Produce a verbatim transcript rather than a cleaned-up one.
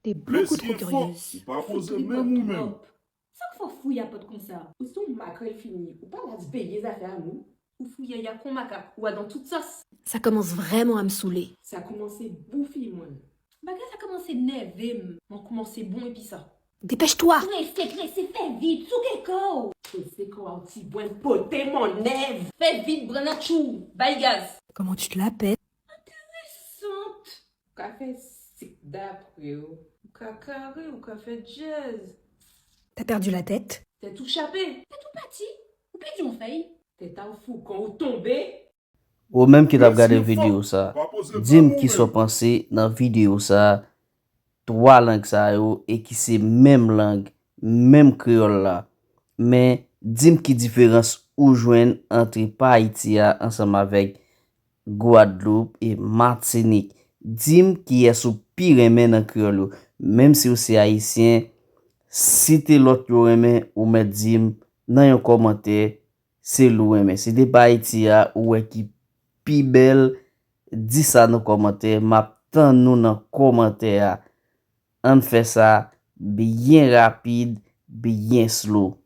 T'es beaucoup trop curieuse. Ou pa poze menm ou menm. Sa k fè w fouye a pòt konsa? Ou se yon makrèl fini. Ou pa la di veye zafè a moun. Ou fouye a kon makak, ou adan tout sòs. Ça commence vraiment à me saouler. Sa kòmanse boufi mwen. Bagay sa kòmanse nève m. Mwen kòmanse bon epi sa. Dépêche-toi! Prese, prese, fè vit, souke kò w. Prese kò w ti bwen pote monnèv. Fè vit, brann atchou, bay gaz. Comment tu te la pètes? Enteresan. Ou ka fè sik dapre w. Ou ka kare, ou ka fè djèz. T'as perdu la tête? Tèt ou chape. Tèt ou pati. Ou pèdi yon fèy. Tèt a w fou kan ou tonbe. Ou menm ki t ap gade videyo sa, di m kisa w panse nan videyo sa, twa lang sa yo e ki se menm lang, menm kreyòl la. Men di m ki diferans ou jwenn ant pa Ayiti a ansanm avèk Gwadloup e Matinik. Di m kiyès ou pi renmen nan kreyòl yo. Menm si w se ayisyen, site lòt yo renmen ou mèt di m nan yon kòmantè. Se l ou renmen. Si te pa Ayiti a ou wè ki pi bèl, di sa nan kòmantè. M ap tann nou nan kòmantè a. Ann fè sa byen rapid, byen slow.